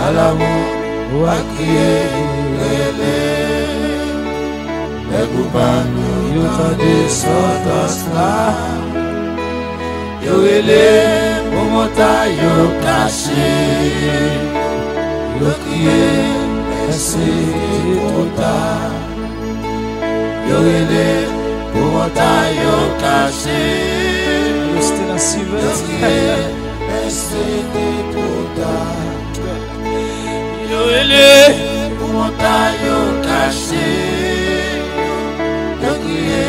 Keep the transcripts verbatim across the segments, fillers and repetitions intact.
Alamou, ou a kriye, rele. Lè koupab yo tande santans la, yo rele pou montay yo kache. Yo kriye, men se te twò ta. Yo rele pou montay yo kache. Yo reste nan silans. Yo kriye, men se te twò ta. Yo rele pou montay yo kache. Yo kriye,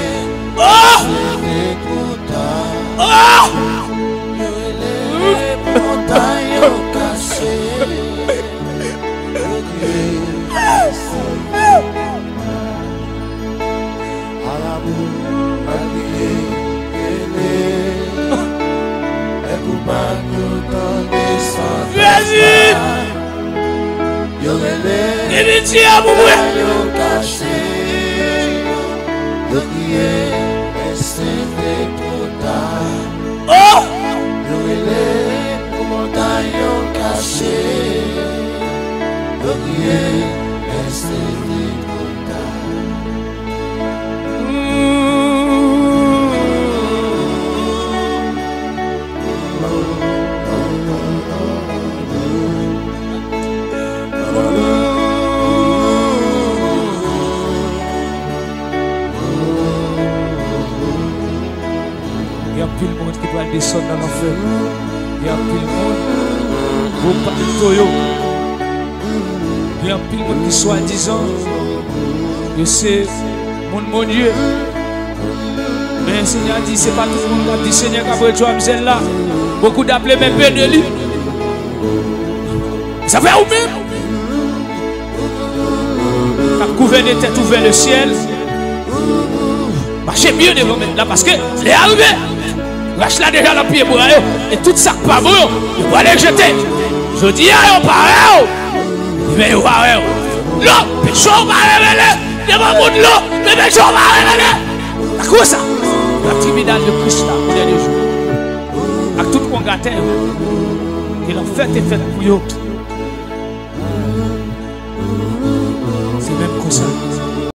oh! Men se te twò ta. Oh! Yo rele pou montay yo kache. Yo kriye, men se te twò ta. Alamou, a kriye, rele. Lè koupab yo tande santans la, yo rele pou montay yo kache. Yo kriye, men se te twò ta. Oh! Yo rele pou montay yo kache. Yo kriye, men se te twò ta. Gen anpil moun ki pral desann nan lanfè. Gen anpil moun, gwo palto yo. Gen anpil moun ki swadizan yo se moun Bondye. Men Senyè a di, se pa tout moun k ap di, Senyè, k ap retwè m zèl la. Beaucoup d'appelés, mais peu d'élus. Sa fè ou menm k ap gouvène tèt ou vè lesyèl. Mache byen devan Mèt la, paske lè a rive. Rach la deja nan pye bwa yo, e tout sa k pa bon yo, yo prale jete. Jodi a, yo pa wè w, demen yo va wè w. Lo, peche w pa revele devan moun lo, demen peche w pa revele. Akoz sa, nan tribinal de Kris la, pou dènye jou, ak tout wongatè yo, ke lanfè te fèt pou yo.